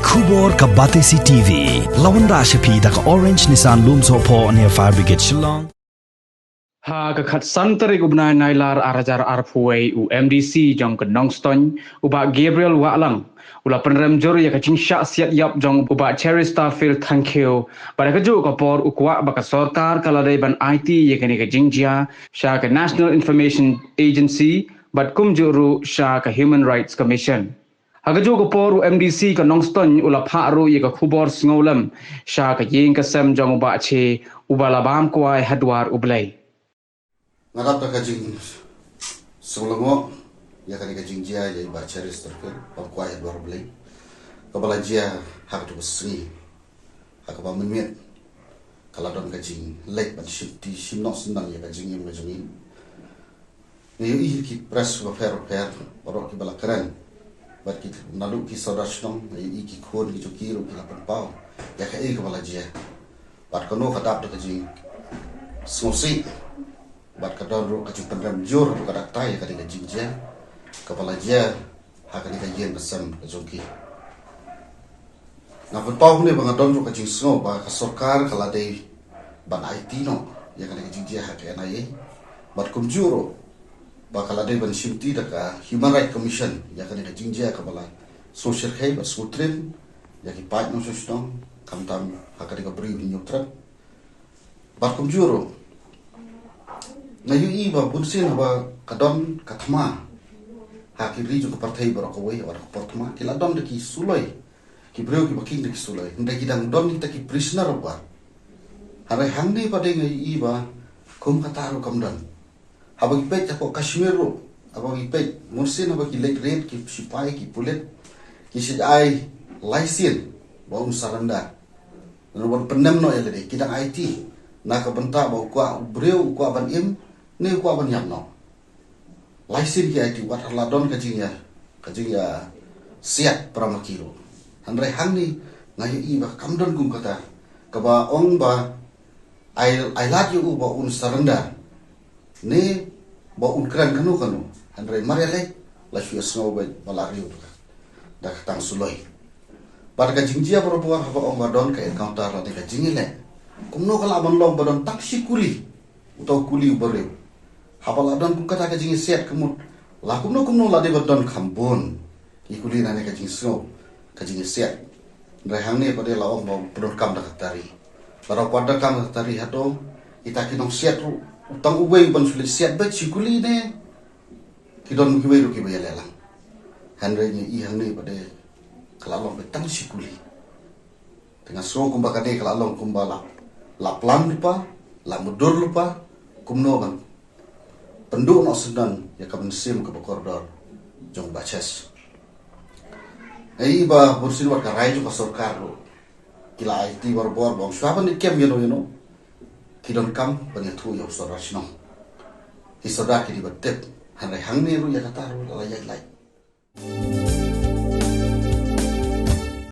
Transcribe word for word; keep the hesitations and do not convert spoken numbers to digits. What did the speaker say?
Khubor ka Batesi T V. La wanrah sha phi da ka Orange Nissan Lumsohphoh near Fire Brigade Shillong. Ha ka khatsan tarik u bnai Nailar ar hajar arphew wei u M D C jong ka Nongstoiñ u Bah Gabriel Wahlang u la pynrem jur ïa ka jingshah siat ïap jong u Bah Cheristerfield Thangkhiew. Bad ha kajuh ka por u kwah ba ka sorkar ka la dei ban aiti ïa kane ka jingjia sha ka National Information Agency bad kumjuh ruh sha ka Human Rights Commission. Ha kajuh ka por u M D C ka Nongstoiñ u la phah ruh ïa ka khubor sngewlem sha ka ïing ka sem jong u Bah Che uba la bam kwai ha dwar U Blei. Nga dap da ka jingsngewlyngngoh ïa kane ka jingjia ïa i Bah Cheristerfield bam kwai ha dwar U Blei, kaba la jia ha kajuh ka sngi, ha kaba mynmiet ka la don ka jingleit ban shim ti shim noh shim nang ïa ka jingim ka jingim. Nga ïohi ki press bapher bapher baroh kiba la kren bad ki, naduh ki sawdong shnong, nga ïohi ki khun ki jong ki ruh ki la pynpaw ïa kaei kaba la jia. Bad kano ka dap da ka jingsngewsih bad ka don ruh ka jingpynrem jur haduh katta katta ïa kane ka jingjia kaba la jia ha kane ka ïing ka sem ka jong ki. Nga pynpaw hangne ba nga don ruh ka jingsngew ba ka sorkar ka la dei ban aiti noh ïa kane ka jingjia ha ka N I A. Bad kumjuh ruh ba ka la dei ban shim ti da ka Human Rights Commission ïa kane ka jingjia kaba la sngewsyrkhei bad sngewtriem ïa ki paid nongshong shnong, khamtam ha kane ka Bri u Hynñiewtrep. Bad kumjuh ruh nga ïohi ba bunsien haba ka don ka thma ha ki ri jong ka pyrthei baroh kawei, haba ka por thma ki la don da ki suloi, ki briew kiba king da ki suloi, hynrei ki dang don kita ki prisoner of war. Hynrei hangne pat nga ïohi ba kum kata ruh kam don. Haba ngi peit hapoh Kashmir ruh, haba ngi peit bunsien haba ki leit raid ki sipai ki pulit, ki sa ai lai sien ba un surrender. Ngan wan pynnem noh ïa lade, ki dang aiti na ka bynta ba u kwah u briew u kwah ban im ne u kwah ban ïap noh. Lai sien ki aiti wat la don ka jingïa, ka jingïasiat para ma ki ruh. Hynrei hangne nga ïohi ba kam don kum kata kaba ong ba ai, ai lad ïa u ba un surrender ne ba un kren kano kano. Hynrei mar ïaleh la shu ïasngew ba la riew da ka, da ka tang suloi. Bad ka jingjia barabor haba ong ba don ka encounter lane ka jingïaleh, kumno ka lah ban long ba don tang shi kuli, uta u kuli uba riew? Haba la don kum kata ka jingïasiat ka mut la kumno kumno la dei ban don kham bun ki kuli lane ka jingsngew, ka jingïasiat. Hynrei hangne pat la ong ba u pyndonkam da ka tari. Lada u pyndonkam da ka tari hato kita ki nongsiat ruh, u tang uwei uban shu leit siat beit shi kuli ne ki don kiwei ruh kiba ïaleh lang? Hynrei ngi ïohi hangne pat ka la long beit tang shi kuli. Te nga sngew kumba kane ka la long kumba la, la plan lypa, la mutdur lypa kumno ban pynduh noh syndon ïa ka mynsiem kaba kordor jong Bah Ches. Nga ïohi ba bunsien wat ka rai jong ka sorkar ruh ki la aiti barabor ba ong shuwa ban kem ïano ïano, ki donkam ban ïathuh ïa u sordar shnong. Ki sordar ki dei ban tip. Hynrei hangne ruh ïa kata ruh la ïaid lait.